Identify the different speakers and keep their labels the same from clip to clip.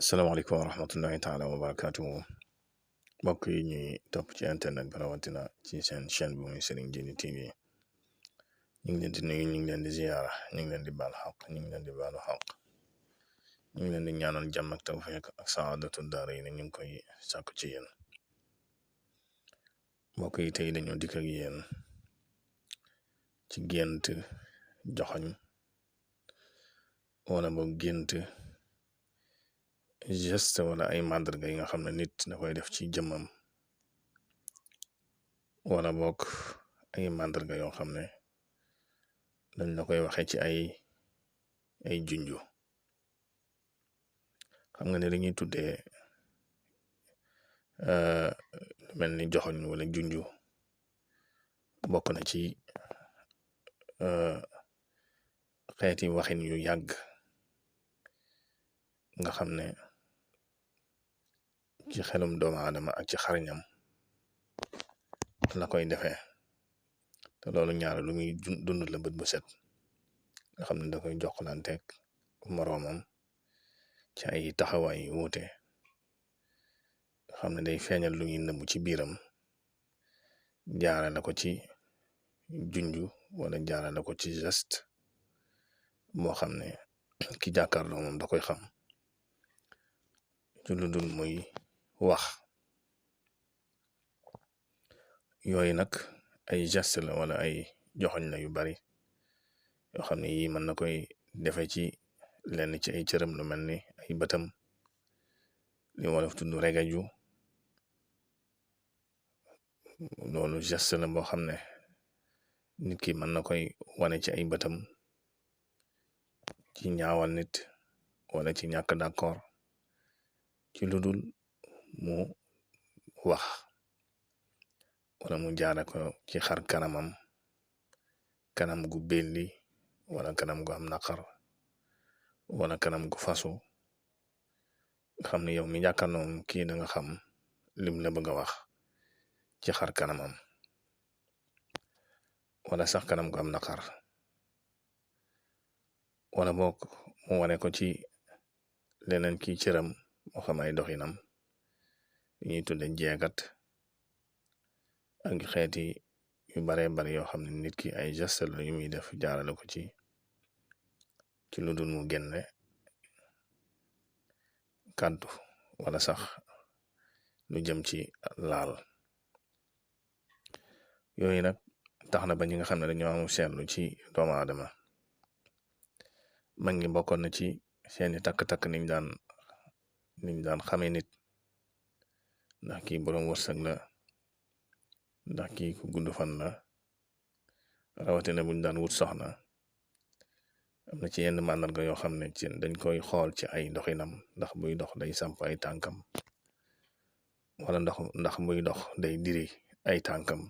Speaker 1: asalaamaaleykum wa rahmatullahi taala wa barakaatuhu mbokk yi ñuy topp ci internet bi rawatina ci seen chaîne bi muy Serigne Djily TV ñu ngi leen di nuyu ñu ngi leen di ziyaara ñu ngi leen di baal xaq ñu ngi leen di baalu xaq ñu ngi leen di ñaanal jàmm ak tawfiq ak saadatu daara yi ne ñu ngi koy sàkku ci yéen mbokk yi tey dañoo dikk ak yéen ci gént joxoñ wala boog gént geste wala ay màndarga yi nga xam ne nit da koy def ci jëmmam wala bokk ay màndarga yoo xam ne dañ la koy waxe ci ay junju xam nga ne li ñuy tuddee mel ni joxoñ wala junju bokk na ci xeeti waxin yu yàgg nga xam ne ci xelum doomu aadama ak ci xariñam la koy defee te loolu ñaar lu muy dund la bët bu set nga xam ne da koy jokkalanteeg moroomam ci ay taxawaay yu wuute nga xam ne day feeñal lu ñuy nëbbu ci biiram jaare la ko ci junju wala jaare la ko ci geste boo xam ne ki jàkkaarloo moom da koy xam ci lu dul muy wax yooyu nag ay geste la wala ay joxoñ la yu bari yoo xam ne yii mën na koy defe ci lenn ci ay cëram lu mel ni ay bëtam li wolof tudd regaju loolu geste la boo xam ne nit ki mën na koy wane ci ay bëtam ci ñaawal nit wala ci ñàkk d'accord ci lu dul mu wax wala mu jaare ko ci xar kanam gu belli wala kanam gu am naqar wala kanam gu fasu nga xam ne yow mi jàkkaarloo kii da nga xam lim la bëgg a wax ci xar kanamam wala sax kanam gu am naqar wala boog mu wane ko ci leneen ki cëram moo xam ay doxinam ñuy tudde jeegat ak xeeti yu bare bari yoo xam ne nit ki ay geste la yu muy def jaarale ko ci lu dul mu génne kàddu wala sax lu jëm ci laal yooyu nag tax na ba ñi nga xam ne dañoo am seetlu ci doomu aadama mag ñi bokkoon na ci seeni takk-takk niñ daan xamee nit ndax kii boroom wërsëg la ndax kii ku gudd fan la rawatina buñ daan wut soxna am na ci yenn màndarga yoo xam ne ci dañ koy xool ci ay doxinam ndax buy dox day samp ay tànkam wala ndax buy dox day diri ay tànkam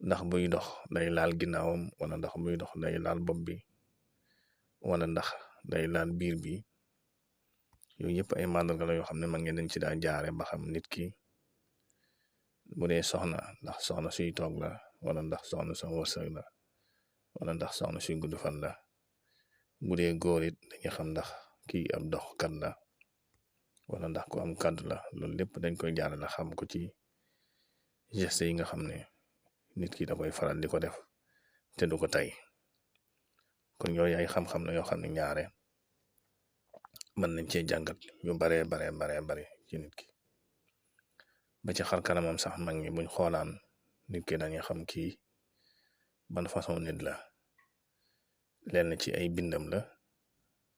Speaker 1: ndax buy dox day laal ginnaawam wala ndax buy dox day laal bopp bi wala ndax day laal biir bi yooyu yëpp ay màndarga la yoo xam ne ma ngeen dañ ci daa jaare ba xam nit ki bu dee soxna ndax soxna suy toog la wala ndax soxna su wërsëg la wala ndax soxna suy gudd fan la bu dee góor it dañuy xam ndax kii ab doxkat la wala ndax ku am kàddu la loolu lépp dañ koy jaare la xam ko ci geste yi nga xam ne nit ki da koy faral di ko def te du ko tay kon yooyu ay xam-xam la yoo xam ne ñaare mën nañ cee jàngat yu bare ci nit ki ba ci xar kanamam sax mag ñi buñ xoolaan nit ki dañuy xam kii ban façon nit la lenn ci ay bindam la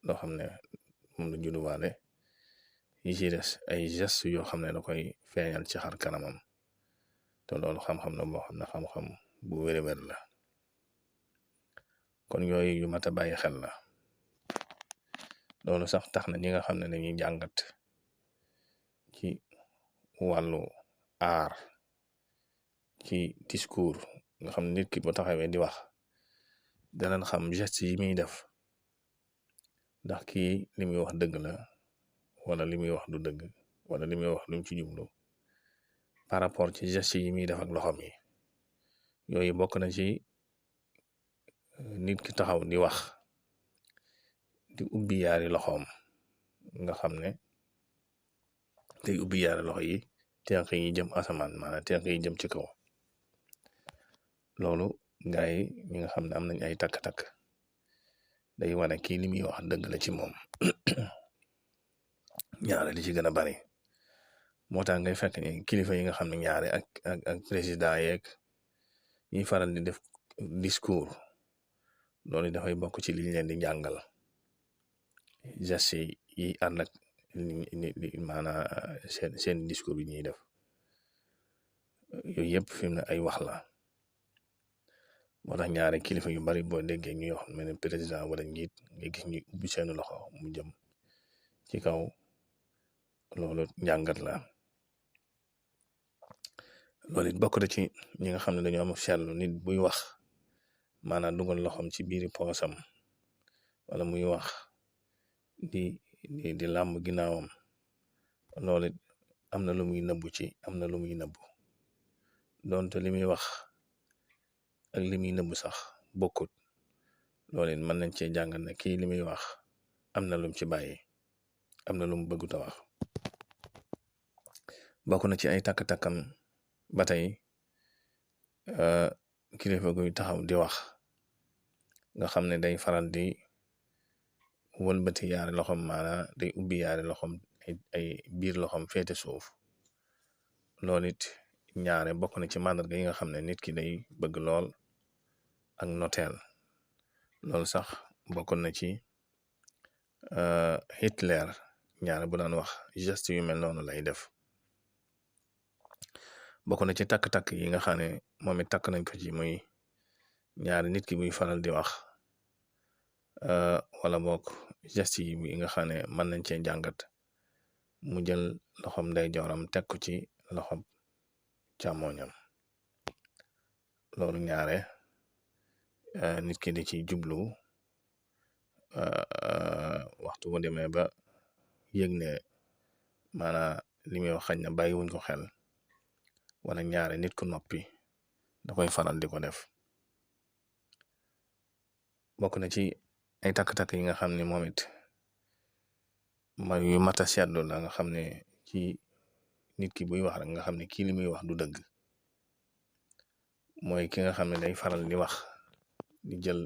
Speaker 1: loo xam ne moom la judduwaale yi ci des ay gestes yoo xam ne da koy feeñal ci xar kanamam te loolu xam-xam la boo xam ne xam-xam bu wér la kon yooyu yu mat a bàyyi xel la loolu sax tax na ñi nga xam ne dañuy jàngat ci wàllu aar ci discours nga xam ne nit ki bu taxawee di wax danañ xam geste yi muy def ndax kii li muy wax dëgg la wala li muy wax du dëgg wala li muy wax lu mu ci jublu par rapport ci geste yi muy def ak loxoom yi yooyu bokk na ci nit ki taxaw di wax di ubbi yaari loxoom nga xam ne day ubbi yaari loxo yi tenq yi jëm asamaan maanaam tenq yi jëm ci kaw. loolu gaa yi ñi nga xam ne am nañ ay takk-takk day wane kii li muy wax dëgg la ci moom. ñaare li ci gën a bari moo tax ngay fekk ni kilifa yi nga xam ne ñaare ak président yeeg ñuy faral di def discours loolu dafay bokk ci liñ leen di jàngal geste yi ànd ak maanaam seen discours yi ñuy def yooyu yëpp fi mu ne ay wax la. moo tax ñaare kilifa yu bari boo déggee ñuy wax mel ne président wala njiit nga gis ñu ubbi seen loxo mu jëm ci kaw loolu njàngat la. loolu it bokk na ci ñi nga xam ne dañoo am seetlu nit buy wax maanaam dugal loxoom ci biiri poosam wala muy wax di làmb ginnaawam loolu it am na lu muy nëbbu donte li muy wax ak li muy nëbbu sax bokkut. loolu it mën nañ cee jàngat ne kii li muy wax am na lum ci bàyyi, am na lu mu bëggut a wax. bokk na ci ay takk-takkam ba tey kilifa guy taxaw di wax nga xam ne day faral di wëlbati yaari loxom maanaam day ubbi yaari loxom ay biir loxom féete suuf. loolu it ñaare bokk na ci màndarga yi nga xam ne nit ki day bëgg lool ak noteel. loolu sax bokkoon na ci Hitler ñaare bu daan wax geste yu mel noonu lay def. bokk na ci takk-takk yi nga xam ne moom it takk nañ ko ci muy ñaari nit ki buy faral di wax wala bokk geste yi nga xam ne mën nañ cee jàngat mu jël loxom ndeyjooram teg ko ci loxom càmmoñam. loolu ñaare nit ki di ci jublu waxtu bu demee ba yëg ne maanaam li muy wax xañ na bàyyi wuñ ko xel wala ñaare nit ku noppi da koy faral di ko def. bokk na ci ay takk-takk yi nga xam ne moom it yu mat a seetlu la nga xam ne ci nit ki buy wax rek nga xam ne kii li muy wax du dëgg mooy ki nga xam ne day faral di wax di jël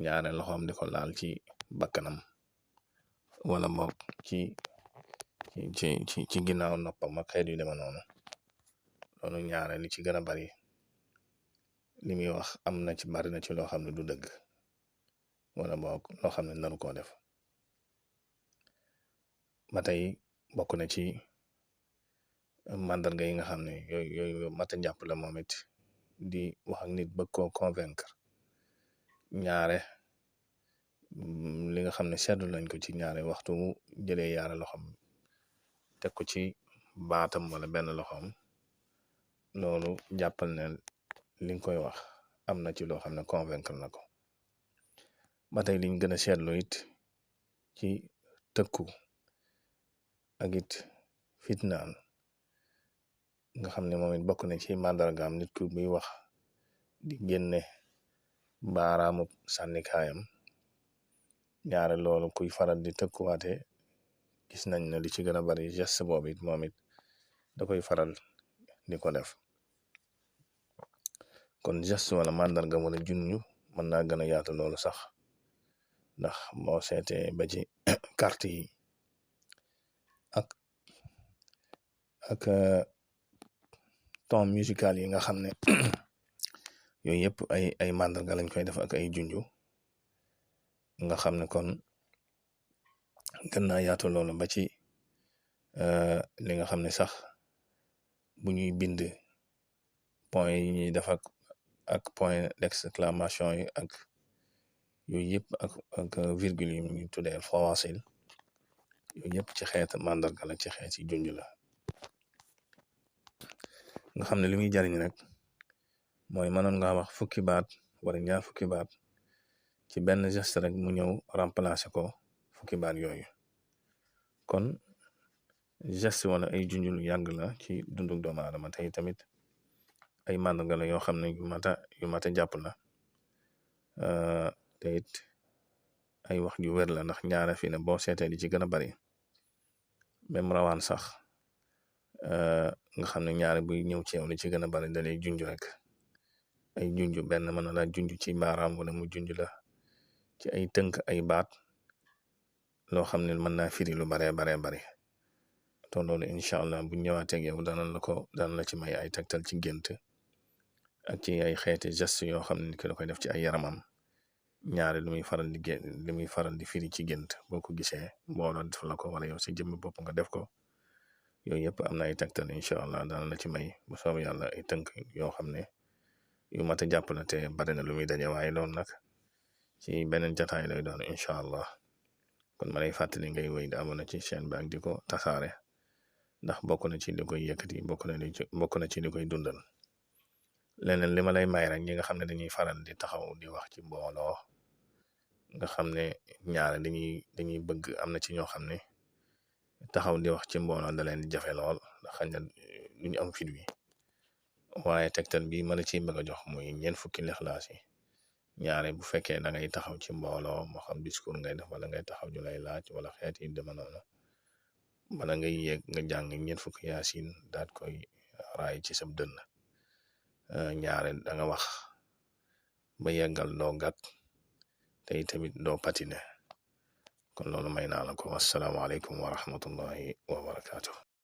Speaker 1: ñaare loxoom di ko laal ci bakkanam wala boog ci ginnaaw noppam ak xeet yu deme noonu. loolu ñaare li ci gën a bari li muy wax bari na ci loo xam ne du dëgg wala boog loo xam ne naru koo def. ba tey bokk na ci màndarga yi nga xam ne yooyu mat a jàpp la moom it di wax ak nit bëgg koo convaincre ñaare li nga xam ne seetlu lañ ko ci ñaare waxtu mu jëlee yaara loxoom teg ko ci baatam wala benn loxoom loolu jàppal ne li nga koy wax am na ci loo xam ne convaincre na ko. ba tey liñ gën a seetlu it ci tëkku ak it fitnaan nga xam ne moom it bokk na ci màndargaam nit ku buy wax di génne baaraamu sànnikaayam ñaare loolu kuy faral di tëkkuwaate gis nañ ne li ci gën a bari geste boobu it moom it da koy faral di ko def. kon geste wala màndarga wala junñu mën naa gën a yaatu loolu sax ndax boo seetee ba ci carte yi ak ton musical yi nga xam ne yooyu yëpp ay màndarga lañ koy def ak ay junju nga xam ne kon gën naa yaatu loolu ba ci li nga xam ne sax bu ñuy bind point yi ñuy def ak point d'exclamation yi ak yooyu yëpp ak virgule yi ñuy tuddee fawasil yooyu yëpp ci xeet màndarga la ci xeet yi junj la nga xam ne li muy jariñ rek mooy mënoon nga wax fukki baat wala ñaar fukki baat ci benn geste rek mu ñëw remplacer ko fukki baat yooyu. kon geste wala ay junj lu yàgg la ci dunduk doomu aadama tey tamit ay màndarga la yoo xam ne yu mata jàpp la te it ay wax ju wér la ndax ñaare fi ne boo seetee di ci gën a bari même rawaan sax nga xam ne ñaare buy ñëw ci yow li ci gën a bari dalay junj rek ay junj benn mën na la junj ci baaraam wala mu junj la ci ay tënk ay baat loo xam ne mën naa firi lu baree bari te loolu incha allah bu ñëwaateeg yow dana la ci may ay tegtal ci gént ak ci ay xeeti geste yoo xam ne ki la koy def ci ay yaramam ñaare lu muy faral di firi ci gént boo ko gisee mbooloo def la ko wala yow si jëmmi bopp nga def ko yooyu yëpp am na ay tegtal incha allah dana la ci may bu soobee yàlla ay tënk yoo xam ne yu mat a jàpp la te bari na lu muy daje waaye loolu nag ci beneen jataay lay doon incha allah kon ma lay fàttali ngay wéy di abonné ci chaîne bi ak di ko tasaare ndax bokk na ci li koy yëkkati bokk na ci li koy dundal leneen li ma lay may rek ñi nga xam ne dañuy faral di taxaw di wax ci mbooloo nga xam ne ñaare dañuy bëgg am na ci ñoo xam ne taxaw di wax ci mbooloo da leen di jafe lool ndax xañ na duñu am fit wi waaye tegtal bi ma la ciy bëgg a jox muy 4 fukki lixlaas yi ñaare bu fekkee da ngay taxaw ci mbooloo moo xam discours ngay def wala ngay taxaw ñu lay laaj wala xeet yi dema noonu bala ngay yéeg nga jàng 4 fukki yaasin daat koy raay ci sab dënn ñaare da nga wax ba yeggal doo gàtt te tamit doo patine kon loolu may naa la ko wasalaamaaleykum wa rahmatullahi wa barakaatu.